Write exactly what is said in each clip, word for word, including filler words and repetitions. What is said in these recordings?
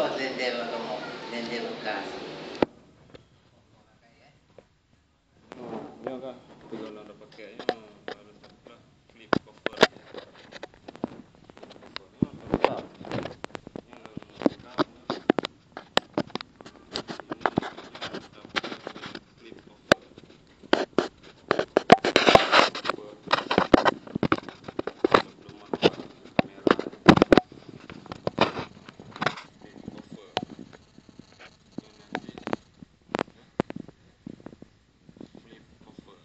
Lendeh makamu, lendeh bekas. Nyoe ka, tu kalau dah pakai nyoe, baru tak flip cover. Flip cover nyoe, flip cover. Nyoe, nyoe, nyoe, nyoe, flip cover.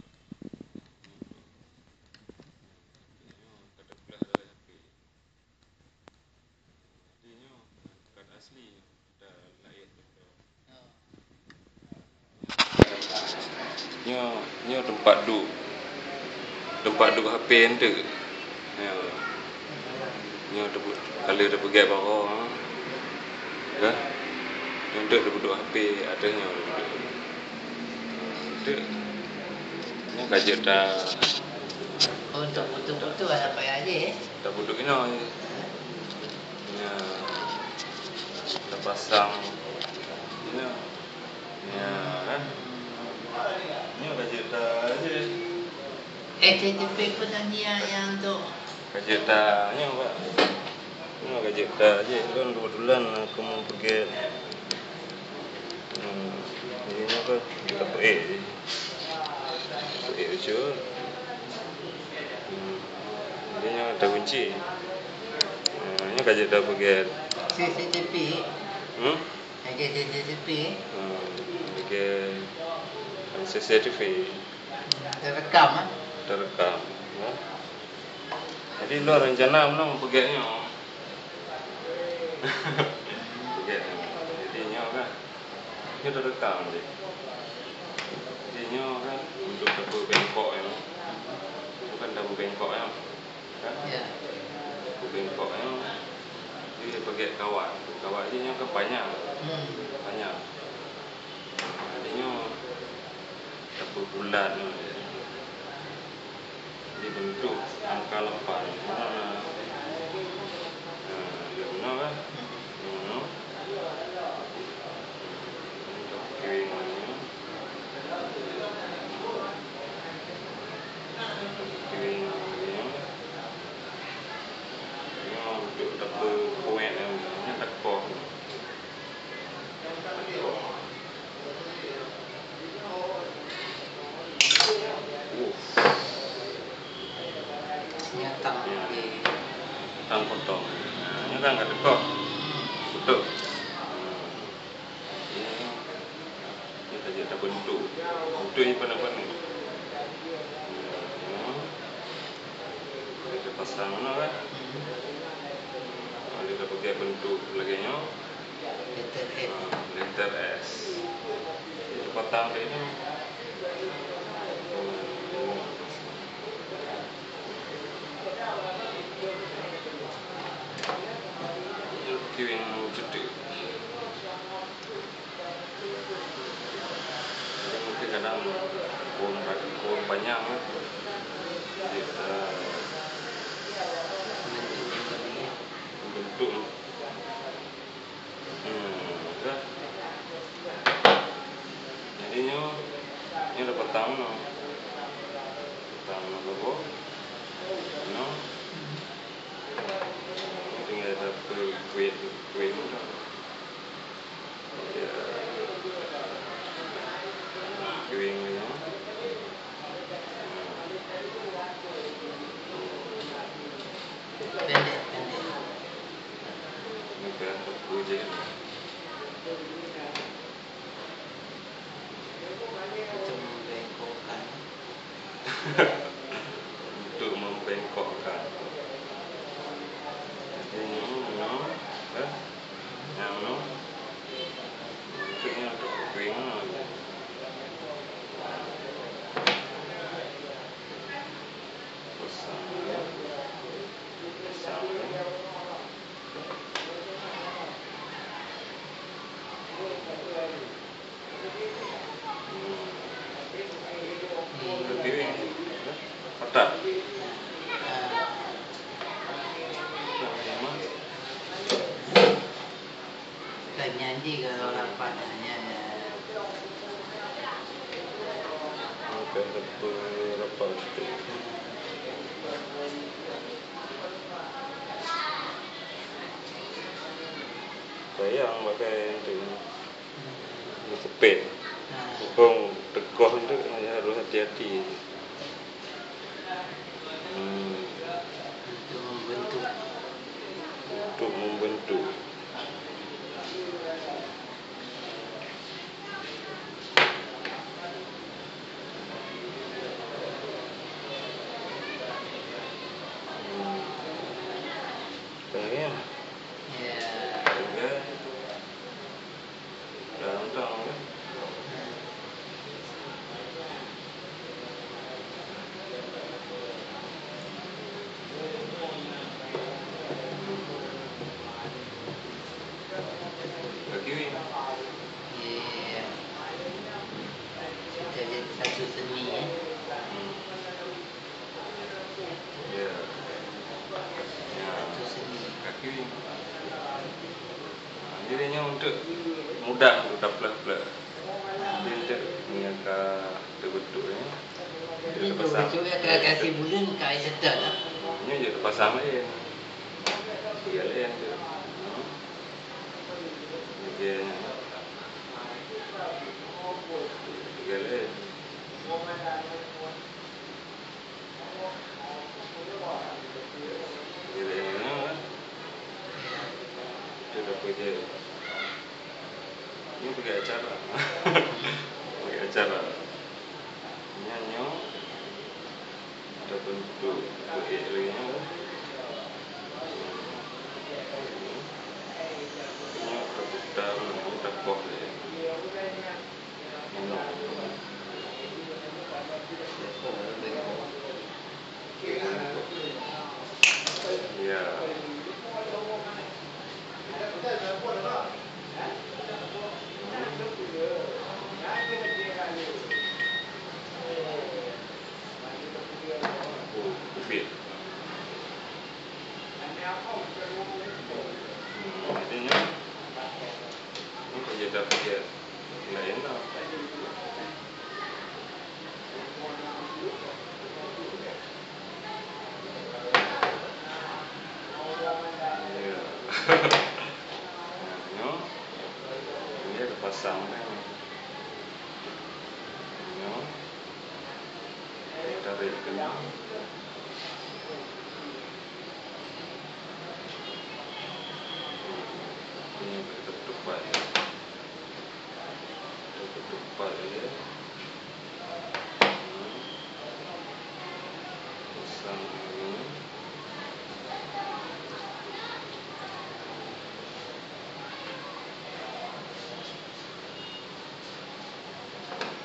Jadi nyoe bukan asli, dah lahir. Nyoe, nyoe teumpat duek, teumpat duek H P enteuk. Nyoe, nyoe teupe-, ka lheueh teupeugèt baroe, ha. Dah. Nyoe enteuk teupeuduek H P ateueh nyoe. Enteuk. Nyoe ka jeuet ta- Oh, untuk foto-foto lah, tak payah je, eh? Tapeuduek inoe. Nyoe. Tapasang. Nyoe. Nyoe, kan? Nyoe ka jeuet ta je. Eh, T T P pun dah niat yang tu. Ka jeuet ta nyoe, Pak. Nyoe ka jeuet ta je. Lôn kebetulan aku mau pergi. Hmm, jadi nyoe ka jeuet ta peuék je. Peuék ucul. Hmm. Jadi nyoe takunci. Hmm, nyoe ka jeuet ta peuget. C C T V. Hmm? Lagèe C C T V. Hmm, lagèe C C T V. Hmm, terekam, eh? Terekam, ya. Jadi, lôn rencana meunan peuget nyoe. Peuget nyoe. Jadi, nyoe kan. Nyoe terekam deh. Jadi nyoe kan untuk tapeubengkok nyoe. Bukan tapeubengkok nyoe. Kan? Ya. Tapeubengkok nyoe. Jadi pakai kawat. Kawat jih nyoe kan panyang. Hmm. Panyang. Jadi nyoe tapeubulat nyoe. Jadi, bentuk angka lapan. Nah, nah, nah, nah, nah. Untuk kiwing nyoe. Untuk kiwing nyoe. Nyoe untuk tapeupuet nyoe, nyoe takoh. Nyatang. Tang potong. Nah, nyoe kan ka teukoh. Beutôi. Nyoe ka jeuet tabentuk. Bentuk nyoe paneuk-paneuk. Nyoe tapasang nyoe kan. Nyoe tapeugèt bentuk lagèe nyoe. Letter S. Ah, letter S. Itu patang deh ni. Kiwing cuti. Jadi mungkin kadang kurang, kurang panyang lah. Jadi, eh, bentuk. Hmm, dah. Jadi nyoe, nyoe dah petang nyoe. Petang nyoe, nyoe. Nyoe tinggai satu kuit, kuit nyoe. Ya. Kuit nyoe. Pendek, pendek. Ini kan tepu je. Untuk membengkokkan. Untuk membengkokkan. Jadi, nyoe, nyoe, eh, nyang nyoe. Untuk nyoe, untuk kuping nyoe. Pasang, pasang. Patah. Kan nyan jih kalau rapat, nyan, nyan. Bukan rapat, rapat betul. Sayang pakai tu. Sepet. Ha. Bukon tekoh tu harus hati-hati. Hmm. Untuk membentuk. Untuk membentuk. Hmm. Sayang. Ya. Dah, dah, ya. Kaki win. Iya. Kita jadi satu seni, ya. Hmm. Ya. Ya. Satu seni. Kaki win. Nah, jadi nyoe untuk mudah untuk tapleh-pleh. Jadi untuk meunyoe ka teubeutôi, ya. Jadi terpasang. Beutôi, ya, ka, ka sibuleuen ka sedang, ah. Nyoe je terpasang laén. Tiga laén je. Hmm. Tiga laén. Jadi, nyoe, kan? Itu dah kerja. Ini pakai acara. Pakai acara. Nyan nyoe. Ataupun tu, tu, eh, lagi nyoe, kan? Nyoe, tak putar, nyoe, tak koh, ya. Ya. Oh, covid. Hmm, artinya, ini kerja dah kerja. Laén lah. Ya. Nah, nyoe, nyoe terpasang kan. Nyoe, nyoe tarik keunoe. Ini tertutup bak dia. Tertutup bak dia. Hmm. Pasang ini.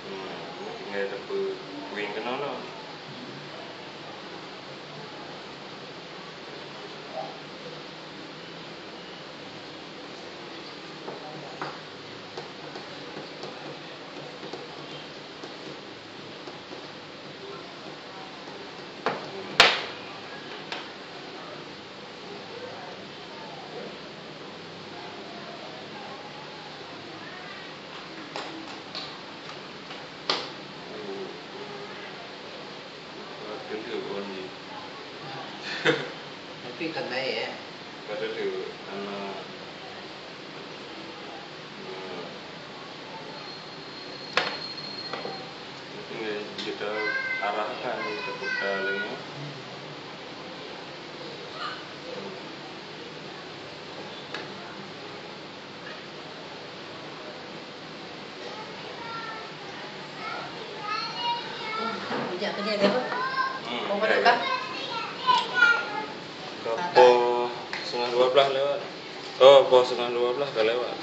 Hmm, ini tinggai tapeukueng keunoe lom. Tapi kan naik, ya. Pada tu, anak. Tinggal kita arahkan, kita putar lagi. Kejap, kejap, kejap. Hmm, Kau ya, duduk ya. Kah? Ka poh setengah dua belas lewat. Oh, poh setengah dua belas dah lewat.